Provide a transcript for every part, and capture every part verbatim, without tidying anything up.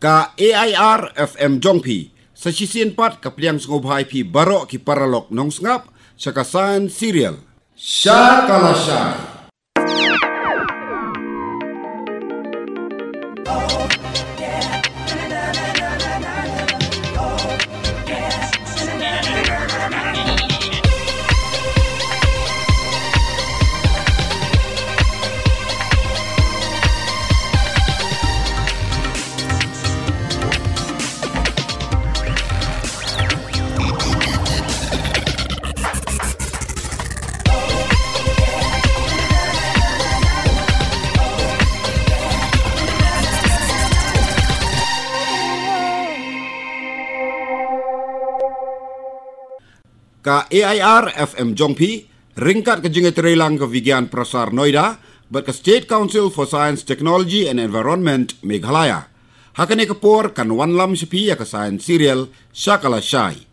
Ka A I R F M jong phi, sa shisien pat ka pdiang sngewbha ïa phi baroh ki paralok nongsngap, sha ka Science Serial. Sha ka lashai. Ka A I R F M jong phi, ryngkat ka jingïatreilang ka Vigyan Prasar Noida, bad ka State Council for Science, Technology and Environment Meghalaya, ha kane ka por kan wanlam sha phi ïa ka Science Serial, sha ka lashai.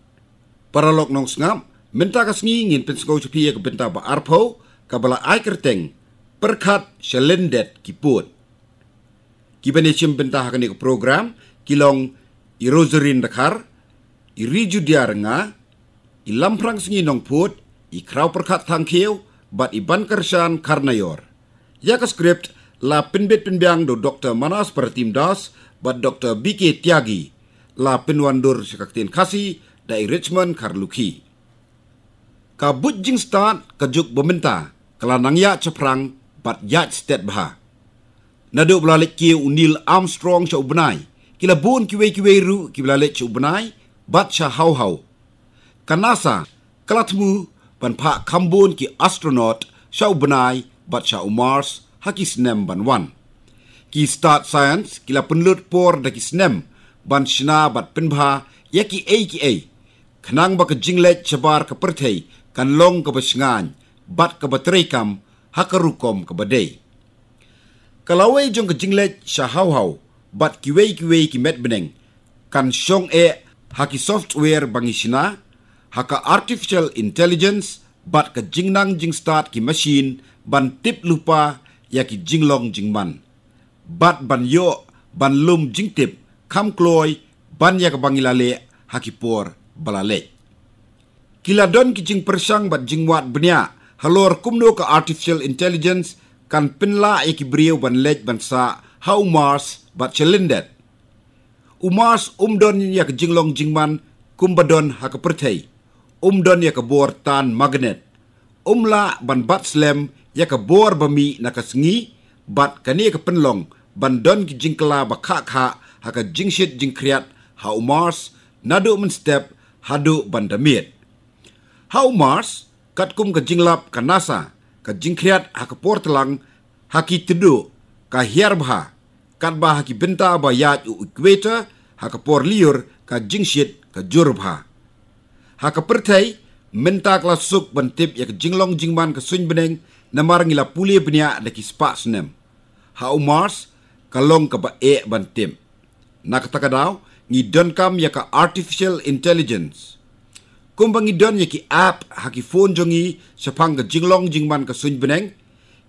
Paralok nongsngap, mynta ka sngi ngin pynsngew sha phi ïa ka bynta ba arphew, kaba la ai kyrteng, Pyrkhat sha lyndet ki pud. Kiban ïashim bynta ha kane ka program ki long i Rosarine Dkhar, i Rijudia Rnga, i Lamphrang Sngi Nongphut, i Khrawpyrkhat Thangkhiew, bad i Bankyrshan Kharnaior. Ïa ka script la pynbit pynbiang da u Doktor Manas Pratim Das bad Doktor B K Tyagi. La pynwandur sha ka ktien Khasi da i Richmond Kharlukhi. Ka buit jingstad ka juk ba mynta ka la nang ïaid shaphrang bad ïaid stet bha. Naduh ba la leit kiew u Neil Armstrong sha u bnai, ki la bun kiwei kiwei ruh kiba la leit sha u bnai bad sha haw haw. Ka NASA ka la thmu ban phah kham bun ki astronaut sha u bnai bad sha u Mars ha ki snem ban wan. Ki stad science ki la pynlut por da ki snem ban shna bad pynbha ïa kiei kiei, khnang ba ka jingleit shabar ka pyrthei kan long kaba shngaiñ bad kaba treikam ha ka rukom kaba dei. Ka lawei jong ka jingleit sha haw haw bad kiwei kiwei ki met bneng kan shong eh ha ki software ba ngi shna, ha ka artificial intelligence bad ka jingnang jingstad ki machine ban tip lypa ïa ki jinglong jingman, bad ban ïoh ban lum jingtip kham kloi ban ïa kaba ngi la leh ha ki por ba la leit. Ki la don ki jingpyrshang bad jingwad bniah halor kumno ka artificial intelligence kan pynlah ïa ki briew ban leit ban sah ha u Mars bad sha lyndet. U Mars um don ïa ka jinglong jingman kumba don ha ka pyrthei. Um don ïa ka bor tan magnet. Um lah ban bat slem ïa ka bor ba mih na ka sngi, bad kane ka pynlong ban don ki jingkylla ba khah khah ha ka jingshit jingkhriat ha u Mars, naduh mynstep haduh ban da miet. Ha u Mars, katkum ka jinglap ka NASA, ka jingkhriat ha ka por tlang ha ki tduh ka hiar bha, katba ha ki bynta ba ïaid u equator ha ka por lyiur ka jingshit ka jur bha. Ha ka pyrthei, mynta ka la suk ban tip ïa ka jinglong jingman ka suiñ bneng, namar ngi la pule bniah da ki spah snem. Ha u Mars ka long kaba eh ban tip. Na kata ka daw, ngi donkam ïa ka artificial intelligence. Kumba ngi don ïa ki app ha ki phone jong ngi shaphang ka jinglong jingman ka suiñ bneng,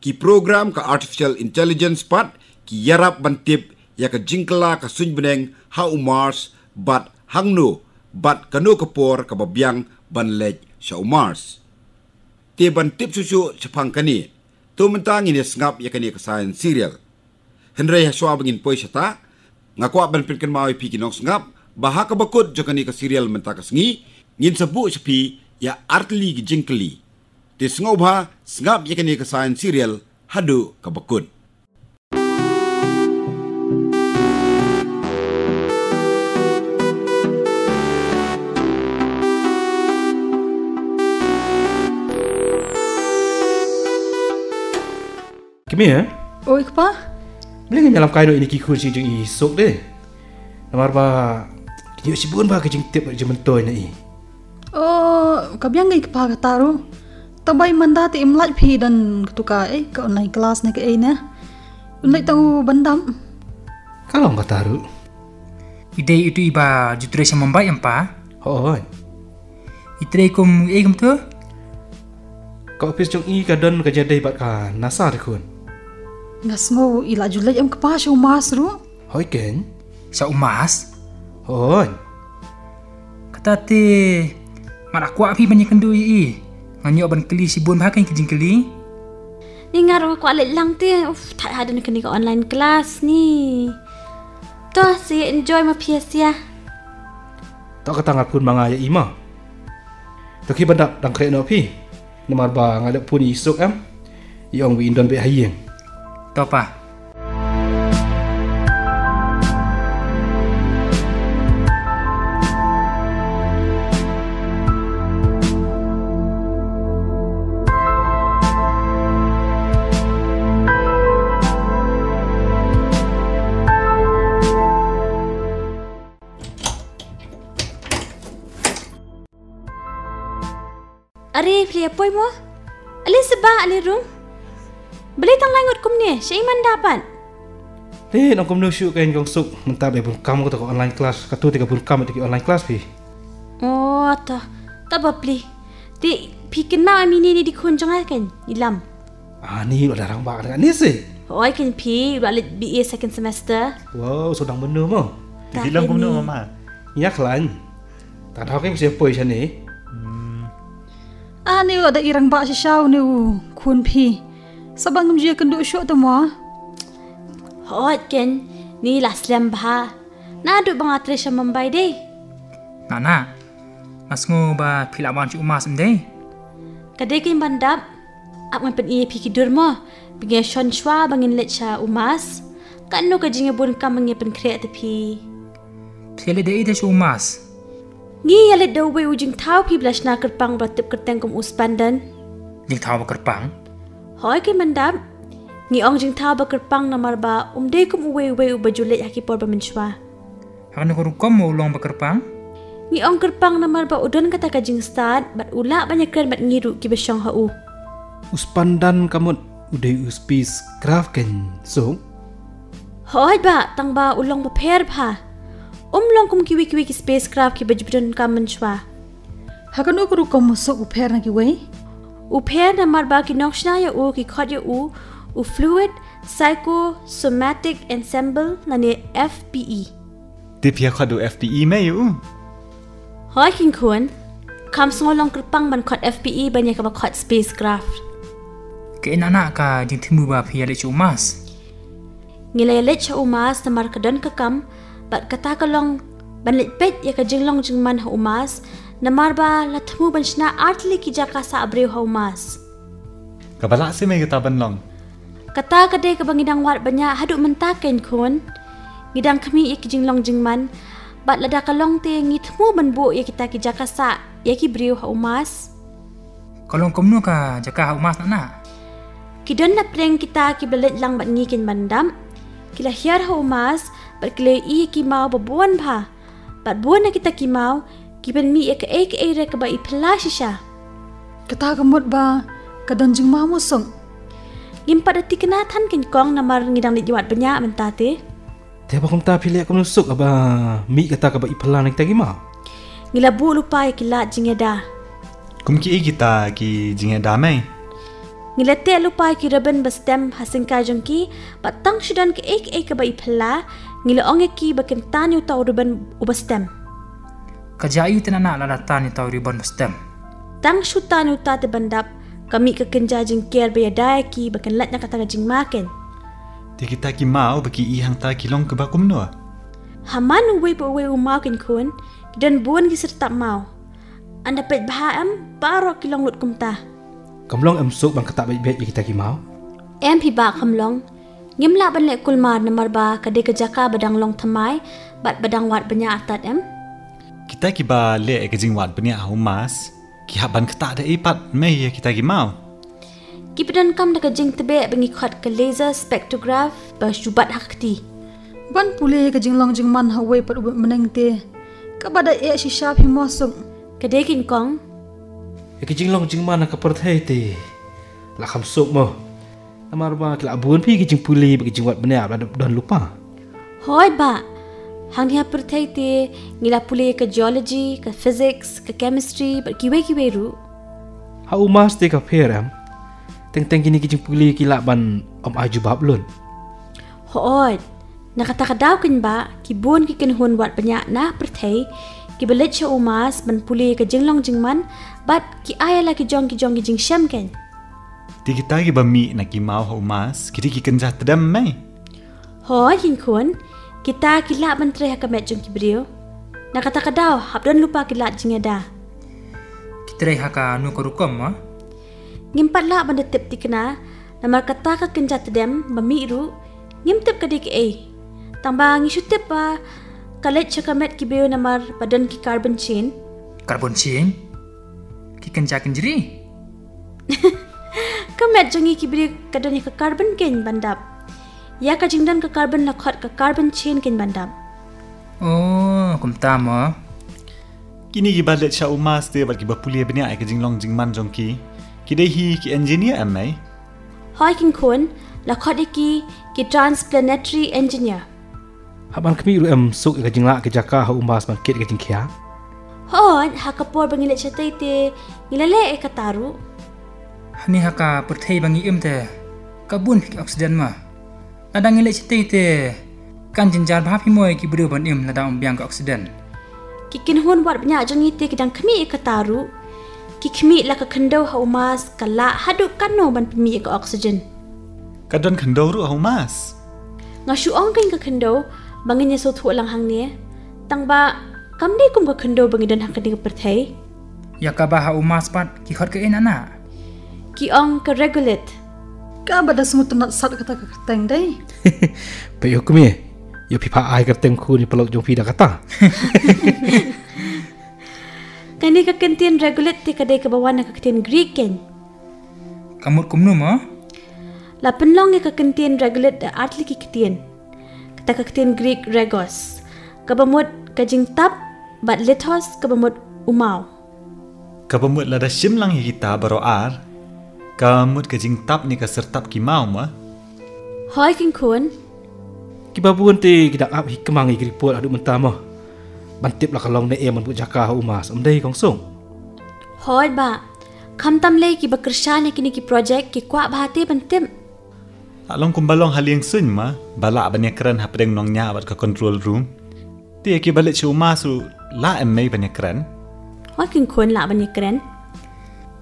ki program ka artificial intelligence pat ki ïarap ban tip ïa ka jingkylla ka suiñ bneng ha u Mars, bad hangno bad kano ka por kaba biang ban leit sha u Mars. Te ban tip shuh shuh shaphang kane, to mynta ngin ïa sngap ïa kane ka Science Serial. Hynrei hashwa ba ngin poi shata, nga kwah ban pynkynmaw ïa phi ki nongsngap ba ha kaba kut jong kane ka serial mynta ka sngi, ngin sa buh sha phi ïa artylli ki jingkylli. Te sngewbha sngap ïa kane ka Science Serial haduh kaba kut. Kmie? Oi, kpa? Balei ngam ïalam kai noh ïa kine ki khun sha jong i Suk de? Namar ba ki ïoh shibun bha ka jingtip jingmyntoi na i. Oh, ka biang ngi, kpa, kata ruh. Tang ba i Manda te im lait phi don katu ka, eh, ka online class ne kaei ne. Un lait tang u Bandam. Ka long kata ruh. I dei itu iba ju trei sha Mumbai em, pa? Hooid. I trei kum ei kumtu? Ka office jong i ka don ka jingïadei bad ka NASA de khun. Nga sngew i la ju leit em, kpa, sha u Mars ruh. Hooid keiñ. Sha u Mas? Hooid. Kata te, nga da kwah phi ban ïakynduh ïa i. Ngan ïoh ban kylli shibun bha kein ki jingkylli. Ni nga ruh nga kwah leit lang te. Uf, thait haduh kane ka online class ni. To, sa enjoy ma phi ïa sia. To kata nga phone ma nga ïa i ma. To ki ban dap dang khreh noh phi. Namar ba nga dep phone ïa i Suk em. I ong ba in don beit ha ïing. To pa. Are, phi la poi mo? Ale seh ba, ale rung. Balei tang lai ngut kumne, sha i man da pat? Te, nang kumno shuh kein kong Suk, mynta ba bun kam kata ka online class, katu te ka bun kam te ki online class phi. Oh, ta, ta bapli. Te, phi kynmaw em ine i dei khun jong nga kein, i Lam. Ani, u la rangbah kane seh. Hooid kein phi, u la leit B A second semester. Wow, shu dang mynno mo. Te ki Lam kumno mama? Ïa khlaiñ. Ta dei kein seh poi shane. Hmm. Ani u la da i rangbah shisha une u khun phi. Sa ba ngam ju ïakynduh shuh te mo. Hooid kein, ni la slem bha. Naduh ba nga trei sha Mumbai dei. Nana, nga sngew ba phi la wan sha u Mas em dei. Ka dei kein ban dap. Ap ngan pyni ïa phi ki dur mo. Phi ïa shon shuwa ba ngin leit sha u Mas. Katno ka jingïabun kam ba ngin pynkhreh te phi. Phi ïa leit da i te sha u Mas? Ngi ïa leit da uwei u jingthaw phi ba la shna kyrpang ba la tip kyrteng kum u Spandan. Jingthaw ba kyrpang? Hooid kein ban dap. Ngi ong jingthaw ba kyrpang namar ba um dei kum uwei uwei uba ju leit ha ki por ba mynshuwa. Ha kano ka rukom u long ba kyrpang? Ngi ong kyrpang namar ba u don kata ka jingstad bad u lah ban ïakren bad ngi ruh kiba shong ha u. U Spandan ka mut u dei u spacecraft kein Suk? Hooid bah, tang ba u long bapher bha. Um long kum kiwei kiwei ki spacecraft kiba ju pyndonkam mynshuwa. Ha kano ka rukom u Suk u pher na kiwei? U pher namar ba ki nongshna ïa u ki khot ïa u, u fluid psychosomatic ensemble lane F P E. Te phi ïa khot u F P E mei u? Hooid kein khun. Kam sngew long kyrpang ban khot F P E ban ïa kaba khot spacecraft. Kaei nana ka jingthmu ba phi ïa leit sha u Mas? Ngi la ïa leit sha u Mas namar ka don ka kam, bad kata ka long ban leit peit ïa ka jinglong jingman ha u Mas, namar ba la thmu ban shna artylli ki jaka sah briew ha u Mas. Kaba lah seh mei kata ban long? Kata ka dei kaba ngi dang wad bniah haduh mynta kein khun. Ngi dang khmih ïa ki jinglong jingman. Bad lada ka long te ngi thmu ban buh ïa kita ki jaka sah ïa ki briew ha u Mas. Ka long kumno ka jaka ha u Mas nana? Ki don na pdeng kita kiba la leit lang bad ngi kein ban dap. Ki la hiar ha u Mas bad ki la ïohi ïa ki maw ba bun bha. Bad bun na kita ki maw ki pynmih ïa kaei kaei re kaba i phylla shisha. Kata ka mut ba ka don jingmaw mo Suk? Ngim pat da thikna than kein kong namar ngi dang leit wad bniah mynta te. Te ba kumta phi leh kumno Suk haba mih kata kaba i phylla na kita ki maw? Ngi la buh lypa ïa ki lad jingïada. Kum kiei kita ki jingïada mei? Ngi la teh lypa ïa ki ribbon ba stem ha syngkai jong ki, bad tang shu don kaei kaei kaba i phylla, ngi la ong ïa ki ba kin tan ïa uta u ribbon uba stem. Ka jia aiu te nana lada tan ïa uta u ribbon ba stem? Tang shu tan ïa uta te ban dap, ka mih ka kynja jingker ba ïada ïa ki ba kin lait na kata ka jingma kein. Te kita ki maw ba ki i hangta ki long kiba kumno? Ha man uwei pa uwei u maw kein khun, ki don bun ki syrtap maw. Ynda peit bha em, baroh ki long lut kumta. Kam long em Suk ban ktah beit beit ïa kita ki maw? Em phi bah kam long. Ngim lah ban leh kulmar namar ba ka dei ka jaka ba dang long thymmai, bad ba dang wad bniah artat em. Kita kiba leh ïa ka jingwad bniah ha u Mas, ki hap ban ktah da ei pat mei ïa kita ki maw? Ki pyndonkam da ka jingtbeh ba ngi khot ka laser spectrograph ba shu bat ha ka kti. Ban pule ïa ka jinglong jingman ha uwei pat u bneng te. Kaba da eh shisha phi mo Suk. Ka dei kein kong. Ïa ka jinglong jingman ha ka pyrthei te. La kham suk mo. Namar ba ki la bun phi ki jingpule bad ki jingwad bniah ba don lypa. Hooid bah. Hangne ha pyrthei te ngi la pule ka geology, ka physics, ka chemistry bad kiwei kiwei ruh. Ha u Mas te ka pher em. Teng teng kine ki jingpule ki lah ban ym ai jubab lut. Hooid. Na kata ka daw kynbah, ki bun ki kynhun wad bniah na pyrthei, ki ba leit sha u Mars ban pule ka jinglong jingman, bad ki ai la ki jong ki jong ki jingshem kein. Te kita ki ba mih na ki maw ha u Mars, ki dei ki kynja tdem mei? Hooid khun, kita ki lah ban trei ha ka met jong ki briew. Na kata ka daw, hap don lypa ki lad jingïada. Ki trei ha kano ka rukom mo? Ngim pat lah ban da tip thikna, namar kata ka kynja tdem ba mih ruh, ngim tip ka dei kaei. Tang ba ngi shu tip ba ka leit sha ka met ki briew namar ba don ki carbon chain. Carbon chain? Ki kynja kynjri? Ka met jong ngi ki briew ka don ïa ka carbon kein ban dap. Ïa ka jingdon ka carbon la khot ka carbon chain kein ban dap. Oh, kumta mo. Kine ki ba leit sha u Mars te bad ki ba pule bniah ïa ka jinglong jingman jong ki, ki dei hi ki engineer em mei? Hooid khun, la khot ïa ki, ki transplanetary engineer. Hap ban khmih ruh em Suk ïa ka jinglah ki jaka ha u Mars ban kit ïa ka jingkhia? Hooid, ha ka por ba ngi leit shatei te, ngi la leh ïa kata ruh. Hangne ha ka pyrthei ba ngi im te, ka bun ki oxygen mo. Lada ngi leit shatei te, kan jynjar bha phi mo ïa ki briew ban im lada ym biang ka oxygen. Ki kynhun wad bniah jong ngi te ki dang khmih ïa kata ruh. Ki khmih la ka khyndew ha u Mars ka lah haduh katno ban pynmih ïa ka oxygen. Ka don khyndew ruh ha u Mars? Nga shu ong kein ka khyndew, ba ngin ïa sngewthuh lang hangne. Tang ba, kam dei kum ka khyndew ba ngi don ha kane ka pyrthei. Ïa kaba ha u Mars pat, ki khot kaei na na? Ki ong ka regolith. Kaba da sngewtynnat sat kata ka kyrteng dei. Peit ïa u kmie. Ïa phi pha ai kyrteng khun ïa paralok jong phi da kata. Kane ka kyntien regolith te ka dei kaba wan na ka ktien Greek kein. Ka mut kumno mo? La pynlong ïa ka kyntien regolith da artylli ki ktien. Kata ka ktien Greek regos, kaba mut ka jingtap, bad lithos, kaba mut u maw. Kaba mut lada shim lang ïa kita baroh ar, ka mut ka jingtap ne ka syrtap ki maw mo? Hooid khun. Kiba bun te ki dang ap hi kmang ïa ki report haduh mynta mo. Ban tip la ka long ne em ban buh jaka ha u Mars, ym dei kong Suk? Hooid bah. Khamtam lei kiba kyrshan ïa kine ki project ki kwah bha te ban tip. La long kumba long ha lieng suiñ mo, ba lah ban ïakren hapdeng nongñiah bad ka control room. Te ïa kiba leit sha u Mars ruh lah em mei ban ïakren? Hooid khun lah ban ïakren.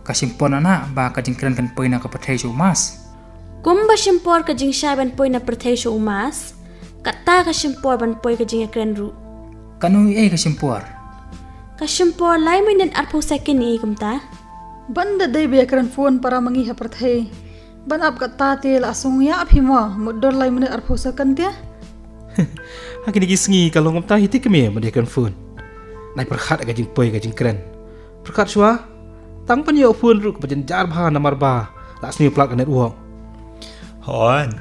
Ka shim por na na ba ka jingkren kan poi na ka pyrthei sha u Mars. Kumba shim por ka jingshai ban poi na pyrthei sha u Mars, kata ka shim por ban poi ka jingïakren ruh. Kano ei ka shim por? Ka shim por lai minit arphew second ei kumta. Ban da dei ba ïakren phone para ma ngi ha pyrthei. Ban ap kata te la sngewsih phi mo, mut don lai minit arphew second te. Ha kine ki sngi ka long kumta hi te kmie mut ïakren phone. Nai pyrkhat ka jingpoi ka jingkren. Pyrkhat shuwa, tang ban ïoh phone ruh kaba jynjar bha namar ba la sniew plat ka network. Hooid.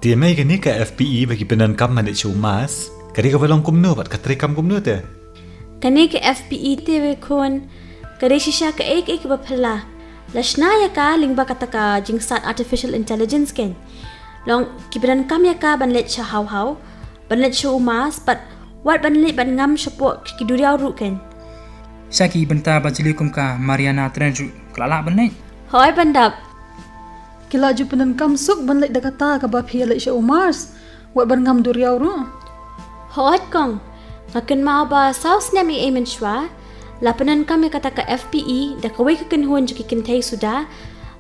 Te mei kane ka F P E ba ki pyndonkam ban leit sha u Mars, ka dei kaba long kumno bad ka treikam kumno te? Kane ka F P E te wei khun, ka dei shisha kaei kaei kaba phylla. La shna ïa ka lyngba kata ka jingsad artificial intelligence kein. Long ki pyndonkam ïa ka ban leit sha haw haw, ban leit sha u Mars, bad wat ban leit ban ngam shapoh ki duriaw ruh kein. Sha ki bynta ba jylliew kum ka Mariana Trench ruh ka la lah ban leit? Hooid ban dap. Ki la ju pyndonkam Suk ban leit da kata kaba phi ïaleit sha u Mars, wat ban ngam duriaw ruh? Hooid kong. Nga kynmaw ba saw snem ei ei mynshuwa, la pyndonkam ïa kata ka F P E da kawei ka kynhun jong ki kynthei suda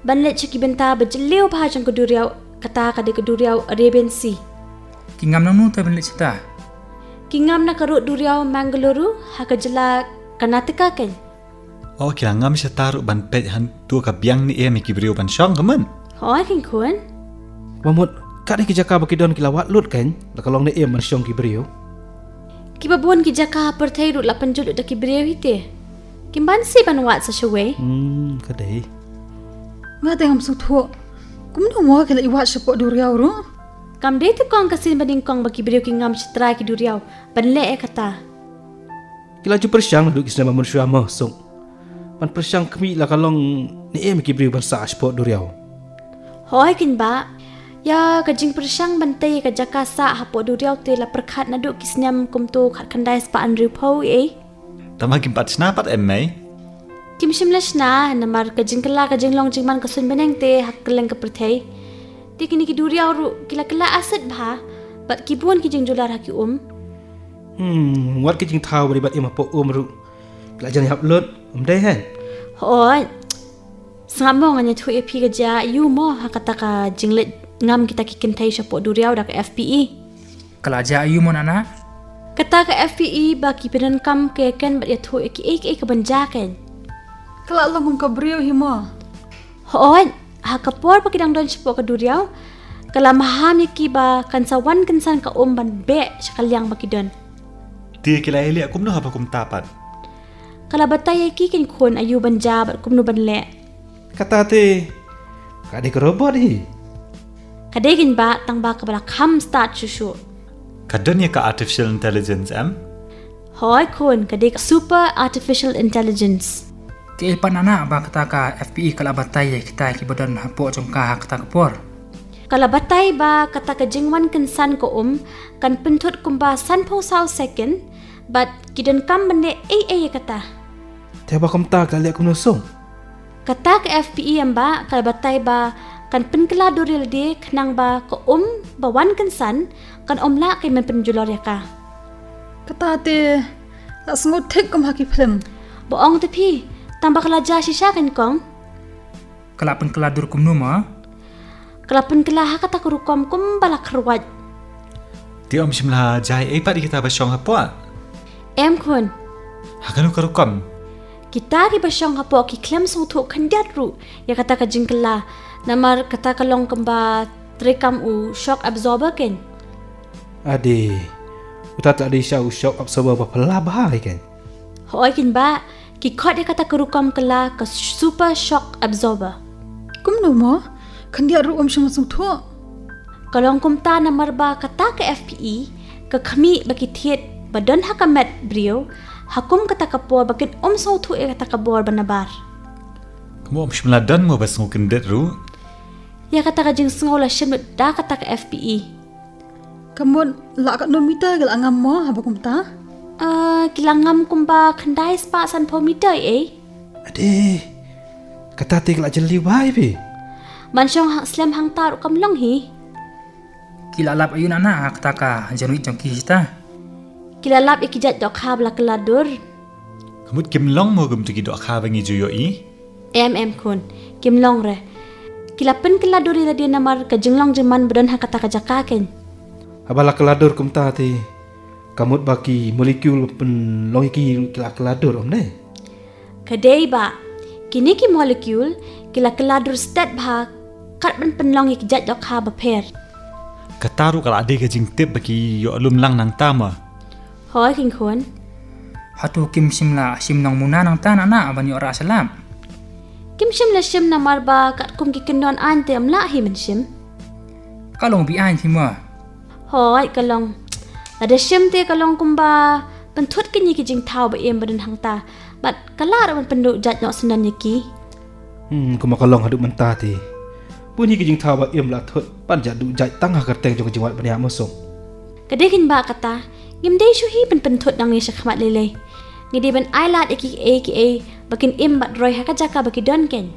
ban leit sha ki bynta ba jylliew bha jong ka duriaw, kata ka dei ka duriaw Arabian Sea. Ki ngam nangno te ban leit shata? Ki ngam na ka rud duriaw Mangaluru ha ka jylla Karnataka kein. Oh, ki la ngam shata ruh ban peit hangto ka biang ne em ïa ki briew ban shong kumne? Hooid khun. Ba mut, katne ki jaka ba ki don ki la wad lut kein, la ka long ne em ban shong ki briew? Kiba bun ki jaka ha pyrthei ruh la pynjot lut da ki briew hi te. Kim ban sih ban wad sa shawei. Hmm, ka dei. Nga te ngam sngewthuh. Kumno mo ki la ïa wad shapoh duriaw ruh? Kam dei te kong ka sien ba nyngkong ba ki briew ki ngam shatrai ki duriaw ban leh ïa kata. Ki la ju pyrshang naduh ki snem ba mynshuwa mo Suk. Ban pyrshang khmih la ka long ne em ïa ki briew ban sah shapoh duriaw? Hooid khun bah. Ïa ka jingpyrshang ban tei ïa ka jaka sah hapoh duriaw te la pyrkhat naduh ki snem kumto khatkhyndai spah hynriewphew ei. Tangba kim pat shna pat em mei? Kim shym la shna namar ka jingkylla ka jinglong jingman ka suiñ bneng te ha kylleng ka pyrthei. Te kine ki duriaw ruh ki la kylla acid bha. Bad ki bun ki jingjular ha ki um. Hmm, wat ki jingthaw bad im hapoh um ruh. Ki la jan ïap lut, um dei hen. Hooid. Sngap mo, ngan ïathuh ïa phi ka jia aiu mo ha kata ka jingleit ngam kita ki kynthei shapoh duriaw da ka F P E. Ka la jia aiu mo Nana? Kata ka F P E ba ki pyndonkam ka ïaken bad ïathuh ïa kiei kiei ka ban jia ken. Ka la long kum ka briew hi mo? Hooid, ha ka por ba ki dang don shapoh ka duriaw, ka la maham ïa ki ba kan sa wan kynsan ka um ban beh sha ka liang ba ki don. Te ki la ïaleh kumno haba kumta pat? Ka la batai ïa ki ken khun aiu ban jia bad kumno ban leh. Kata te ka dei ka robot hi. Ka dei ken bah, tang ba kaba la kham stad shuh shuh. Ka don ïa ka artificial intelligence em? Hooid khun, ka dei ka super artificial intelligence. Te ei pat Nana ba kata ka F P E ka la batai ïa kita kiba don hapoh jong ka ha kata ka por? Ka la batai ba kata ka jingwan kynsan ka um kan pynthut kumba sanphew saw second, bad ki donkam ban leh ei ei ïa kata. Te haba kumta ka leh kumno song? Kata ka F P E em bah, ka la batai ba kan pynkylla dur ïa lade khnang ba ka um ba wan kynsan kan ym lah ken ban pynjulor ïa ka. Kata te la sngew thik kum ha ki film. Ba ong te phi, tang ba ka la jia shisha ken kong. Ka la pynkylla dur kumno mo? Ka la pynkylla ha kata ka rukom kumba la kyrwat. Te ym shym la jia ei pat ïa kita ba shong hapoh? Em khun. Ha kano ka rukom? Kita kiba shong hapoh ki khlem sngewthuh khyndiat ruh ïa kata ka jingkylla, namar kata ka long kumba treikam u shock absorber ken. Ade, uta te la dei shisha u shock absorber ba phylla bha hi ken. Hooid ken bah, ki khot ïa kata ka rukom kylla ka super shock absorber. Kumno mo? Khyndiat ruh ym shym la sngewthuh. Ka long kumta namar ba kata ka F P E ka khmih ba ki thied ba don ha ka met briew ha kum kata ka por ba kin ym sngewthuh ïa kata ka bor ba nabar. Ka mo ym shym la don mo ba sngew kyndit ruh. Ïa kata ka jingsngew la shim lut da kata ka F P E. Ka mut la katno meter ki la ngam mo haba kumta? Ah, ki la ngam kumba khyndai spah sanphew meter ei. Ade, kata te ki la jylliew bha hi phi. Man shong ha slem hangta ruh kam long hi. Ki la lap aiu Nana ha kata ka janwit jong ki hita? Ki la lap ïa ki jait dohkha ba la kylla dur. Ka mut kim long mo kum tu ki dohkha ba ngi ju ïohi? Em em khun, kim long re. Ki la pynkylla dur ïa lade namar ka jinglong jingman ba don ha kata ka jaka ken. Haba la kylla dur kumta te ka mut ba ki molecule ba pynlong ïa ki ki la kylla dur ym ne? Ka dei bah, kine ki molecule ki la kylla dur stet bha kat ban pynlong ïa ki jait dohkha bapher. Kata ruh ka la dei ka jingtip ba ki ïoh lum lang nangta mo. Hooid ken khun. Hato kim shym la shim nongmuna nangta Nana ban ïoh rah shalap? Kim shym la shim namar ba katkum ki kyndon aiñ te ym lah hi ban shim. Ka long biang hi mo. Hooid ka long. Lada shim te ka long kumba pynthut kine ki jingthaw ba im ba don hangta. Bad ka lah ruh ban pynduh jait noh syndon ïa ki. Hmm, kumba ka long haduh mynta te bun hi ki jingthaw ba im la thut ban jait duh jait tang ha kyrteng jong ka jingwad bniah mo Song. Ka dei ken bah kata, ngim dei shuh hi ban pynthut nangne shakhmat lei lei. Ngi dei ban ai lad ïa kiei kiei ba kin im bad roi ha ka jaka ba ki don ken.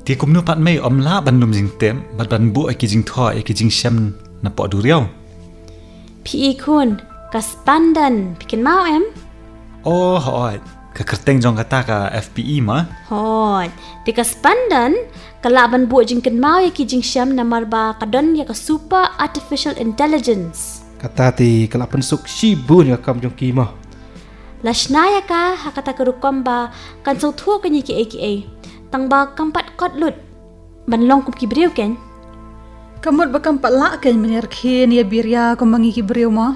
Te kumno pat mei ym lah ban lum jingtip bad ban buh ïa ki jingthoh ïa ki jingshem napoh duriaw? Phi i khun, ka spandon, phi kynmaw em? Oh, hooid. Ka kyrteng jong kata ka F P E mo? Hooid. Te ka spandon ka lah ban buh jingkynmaw ïa ki jingshem namar ba ka don ïa ka super artificial intelligence. Kata te ka lah pynsuk shibun ïa ka kam jong ki mo. La shna ïa ka ha kata ka rukom ba kan sngewthuh kane kiei kiei. Tang ba kam pat kot lut ban long kum ki briew ken. Ka mut ba kam pat lah ken ban ïarkhie ne ïabiria kum ma ngi ki briew mo?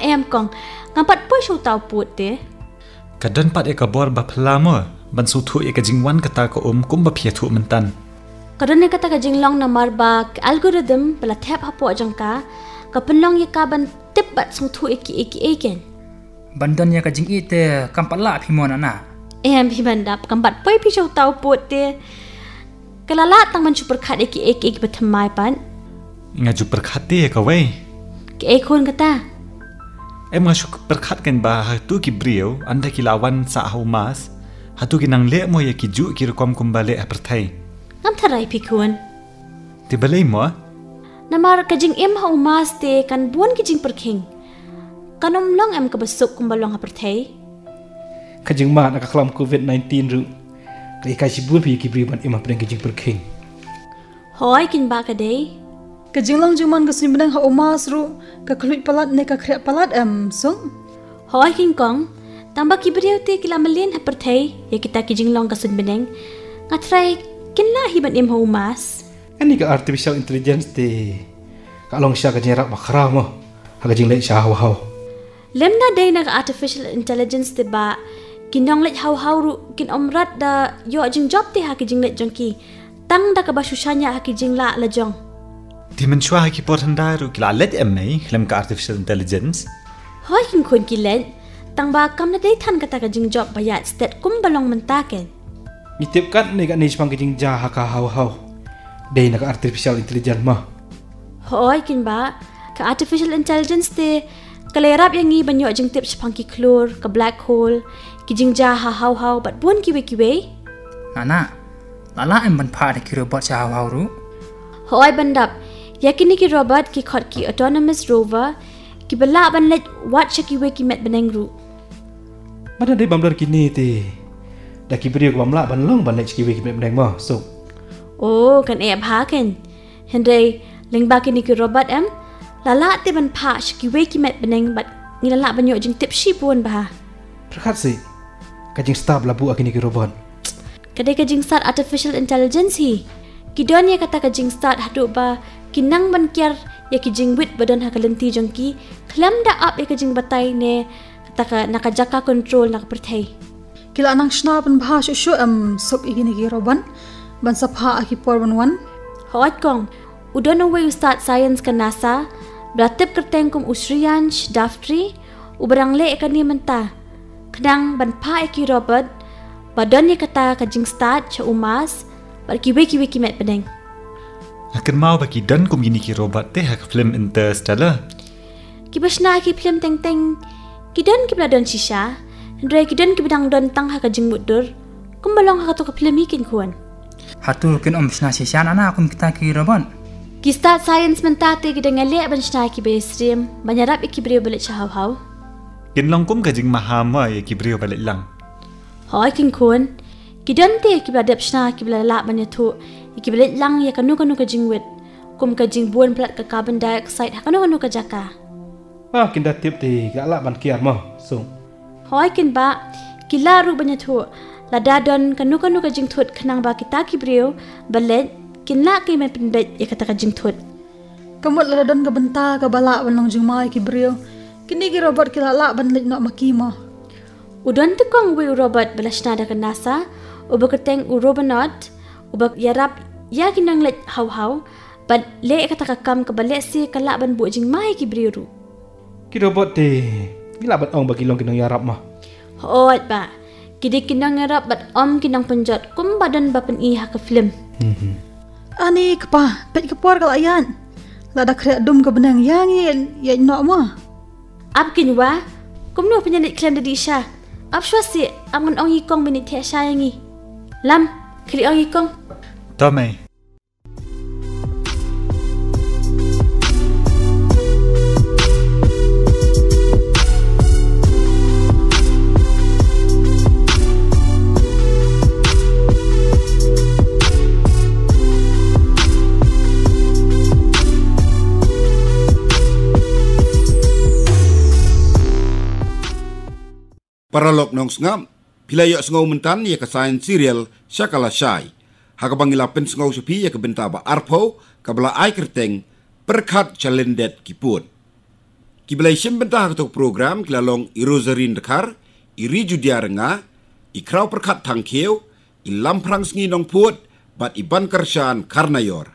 Em kong, kam pat poi sha uta u pud te. Ka don pat ïa ka bor ba phylla mo ban sngewthuh ïa ka jingwan kata ka um kumba phi ïathuh mynta. Ka don ïa kata ka jinglong namar ba ka algorithm ba la thep hapoh jong ka ka pynlong ïa ka ban tip bad sngewthuh ïa kiei kiei ken. Ban don ïa ka jingïeit te kam pat lah phi mo Nana? Em, phi ban dap, kam pat poi phi sha uta u pud te. Ka la lah tang ban shu pyrkhat ïa kiei kiei kiba thymmai pat. Nga ju pyrkhat te ïa kawei. Kaei khun kata? Em, nga shu pyrkhat ken ba hato ki briew ynda ki la wan sah ha u Mars, hato ki nang leh mo ïa kijuh ki rukom kumba leh ha pyrthei? Ngam tharai phi khun. Te balei mo? Namar ka jingim ha u Mars te kan bun ki jingpyrkhing. Kan ym long em kaba suk kumba long ha pyrthei. Ka jingmad na ka khlam covid nineteen ruh ka hikai shibun phi ki briew ban im hapdeng ki jingpyrkhing. Hoi, kin ba ka dei. Ka jinglong jingman ka suiñ bneng ha u Mars ruh ka khluit palat ne ka khriat palat em, Sung? Hoi, kin kong. Tang ba ki briew te ki la mlien ha pyrthei ïa kita ki jinglong ka suiñ bneng. Nga trai kin lah hi ban im ha u Mars. Ani ka artificial intelligence te ka long sha ka jingïarap ba khraw mo ha ka jingleit sha haw haw. Lem na dei na ka artificial intelligence te ba ki nongleit haw haw ruh kin ym rat da ïoh jingjop te ha ki jingleit jong ki. Tang da kaba shu shaniah ha ki jinglah la jong. Te mynshuwa ha ki por hyndai ruh ki la leit em mei khlem ka artificial intelligence? Hoi, kin khun, ki leit. Tang ba kam na dei than kata ka jingjop ba ïaid stet kumba long mynta ken. Ngi tip kat ne ka ni shipang ka jingjia ha ka haw haw dei na ka artificial intelligence mo. Hoi, kin ba ka artificial intelligence te ka la ïarap ïa ngi ban ïoh jingtip shipang ki khlur, ka black hole, ki jingjia ha haw haw bad bun kiwei kiwei. Nana, la lah em ban phah da ki robot sha haw haw ruh? Hoi, ban dap ïa kine ki robot ki khot ki autonomous rover, kiba lah ban leit wat sha kiwei ki met bneng ruh. Ba da dei bam dar kine te da ki briew kibym lah ban long ban leit sha kiwei ki met bneng mo, Suk? Oh, kan eh bha ken. Hynrei lyngba kine ki robot em, la lah te ban phah sha kiwei ki met bneng bad ngi la lah ban ïoh jingtip shibun bha. Pyrkhat sih, ka jingstad ba la buh ha kine ki robot. Ka dei ka jingstad artificial intelligence hi. Ki don ïa kata ka jingstad haduh ba ki nang ban kiar ïa ki jingwit ba don ha ka lynti jong ki khlem da ap ïa ka jingbatai ne kata ka, na ka jaka control na ka pyrthei. Ki la nang shna ban bha shuh shuh em, Suk, ïa kine ki robot ban sa phah ha ki por ban wan? Hooid kong, u don uwei u stad science ka NASA ba la tip kyrteng kum u Shreyansh Daftri, uba dang leh ïa kane mynta, khnang ban phah ïa ki robot ba don ïa kata ka jingstad sha u Mars bad kiwei kiwei ki met bneng. Nga kynmaw ba ki don kum kine ki robot te ha ka film Interstellar. Kiba shna ha ki film teng teng ki don kiba la don shisha, hynrei ki don kiba dang don tang ha ka jingmutdur, kumba long ha kato ka film hi, kin khun. Hato kin ym shna shisha, Nana, kum kita ki robot? Ki stad science mynta te ki dang ïaleh ban shna ïa kiba ïasyriem ban ïarap ïa ki briew ba leit sha haw haw. Kin long kum ka jingmaham ïa ki briew ba leit lang. Hooid, kin khun, ki don te kiba la dep shna kiba la lah ban ïathuh ïa kiba leit lang ïa kano kano ka jingwit, kum ka jingbun palat ka carbon dioxide ha kano kano ka jaka. Ah, kin da tip te ki la lah ban kiar mo, Suk? Hooid, kin ba, ki lah ruh ban ïathuh lada don kano kano ka jingthut khnang ba kita ki briew ba leit kin lah kin ban pynbeit ïa kata ka jingthut. Ka mut lada don ka bynta kaba lah ban long jingma ïa ki briew, kine ki robot ki la lah ban leit noh ma ki mo. U don te kong uwei u robot ba la shna da ka NASA, uba kyrteng u Robonaut, uba ïarap ïa ki nongleit haw haw bad leh ïa kata ka kam kaba lehse ka lah ban buh jingma ïa ki briew ruh. Ki robot te ngi lah ban ong ba ki long ki nongïarap mo? Hooid bah, ki dei ki nongïarap bad ym ki nongpynjot kumba don ba pyni ha ka film. Mhm. Ani kpa, peit ka por ka la ïaid. Lada khriat dum ka bneng, ïa ngi ïaid noh mo. Ap, kin wa, kumno phin ïaleit khlem da dih sha? Ap shuwa sih, ap ngan ong ïa i kong ban ïaid thiah sha ïa ngi. Lam, khie leit ong ïa i kong. To mei. Paralok nongsngap, phi la ïohsngew mynta ïa ka Science Serial sha ka lashai, ha kaba ngi la pynsngew sha phi ïa ka bynta ba arphew kaba la ai kyrteng Pyrkhat Sha Lyndet Ki Pud. Kiba la ïashim bynta ha kato ka program ki la long i Rosaryn Dkhar, i Rijudia Rnga, i Khrawpyrkhat Thangkhiew, i Lamphrang Sngi Nongphuid bad i Bankyrshan Kharnaior.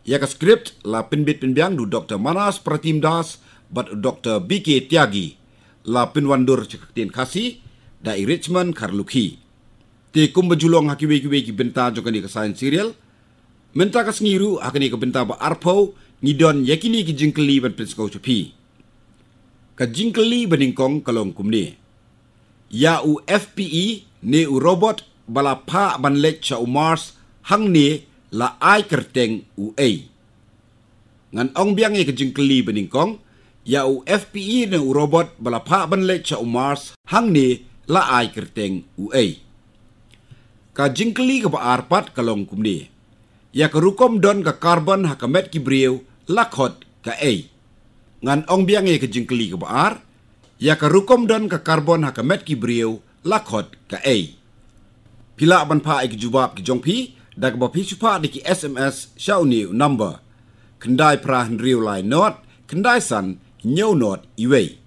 Ïa ka script la pynbit pynbiang da u Doktor Manas Pratim Das bad u Doktor B K Tyagi. La pynwandur sha ka ktien Khasi da i Richmond Kharlukhi. Te kumba ju long ha kiwei kiwei ki bynta jong kane ka Science Serial, mynta ka sngi ruh ha kane ka bynta ba arphew ngi don ïa kine ki jingkylli ban pynsngew sha phi. Ka jingkylli ba nyngkong ka long kumne: Ïa u F P E ne u robot ba la phah ban leit sha u Mars hangne la ai kyrteng u ei? Ngan ong biang ïa ka jingkylli ba nyngkong, ïa u F P E ne u robot ba la phah ban leit sha u Mars hangne la ai kyrteng u ei? Ka jingkylli kaba ar pat ka long kumne. Ïa ka rukom don ka carbon ha ka met ki briew la khot ka ei? Ngan ong biang ïa ka jingkylli kaba ar. Ïa ka rukom don ka carbon ha ka met ki briew la khot ka ei? Phi lah ban phah ïa ki jubab ki jong phi da kaba phi shu phah da ki S M S sha une u number: khyndai phra hynriew lai nod khyndai san hynñiew nod iwei.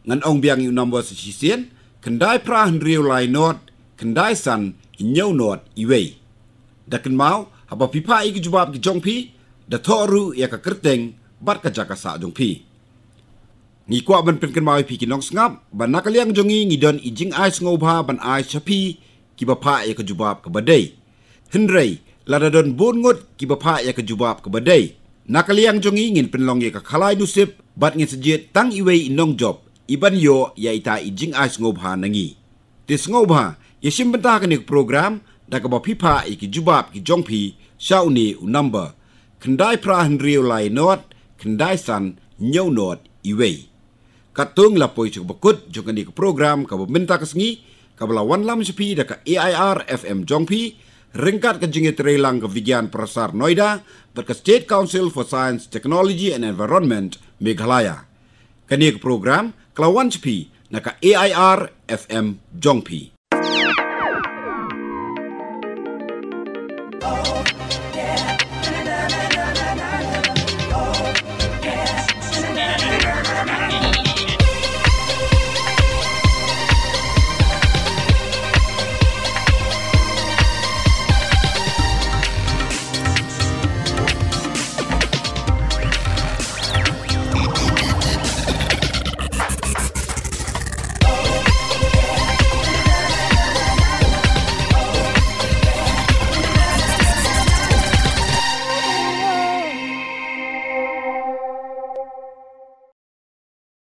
Ngan ong biang ïa u number sa shisien: khyndai phra hynriew lai nod khyndai san hynñiew nod iwei. Da kynmaw, haba phi phah ïa ki jubab ki jong phi, da thoh ruh ïa ka kyrteng bad ka jaka sah jong phi. Ngi kwah ban pynkynmaw ïa phi ki nongsngap ba na ka liang jong ngi ngi don i jingai sngewbha ban ai sha phi kiba phah ïa ka jubab kaba dei. Hynrei lada don bun ngut kiba phah ïa ka jubab kaba dei, na ka liang jong ngi ngin pynlong ïa ka khalai nusip bad ngin sa jied tang iwei i nongjop i ban ïoh ïa ita i jingai sngewbha na ngi. Te sngewbha ïa shim bynta kane ka program da kaba phi phah ïa ki jubab ki jong phi sha une u number: khyndai phra hynriew lai nod khyndai san hynñiew nod iwei. Katto ngi la poi sha kaba kut jong kane ka program kaba mynta ka sngi, kaba la wanlam sha phi da ka A I R F M jong phi, ryngkat ka jingïatreilang ka Vigyan Prasar Noida bad ka State Council for Science, Technology and Environment, Meghalaya. Kane ka program ka la wan sha phi na ka A I R F M jong phi.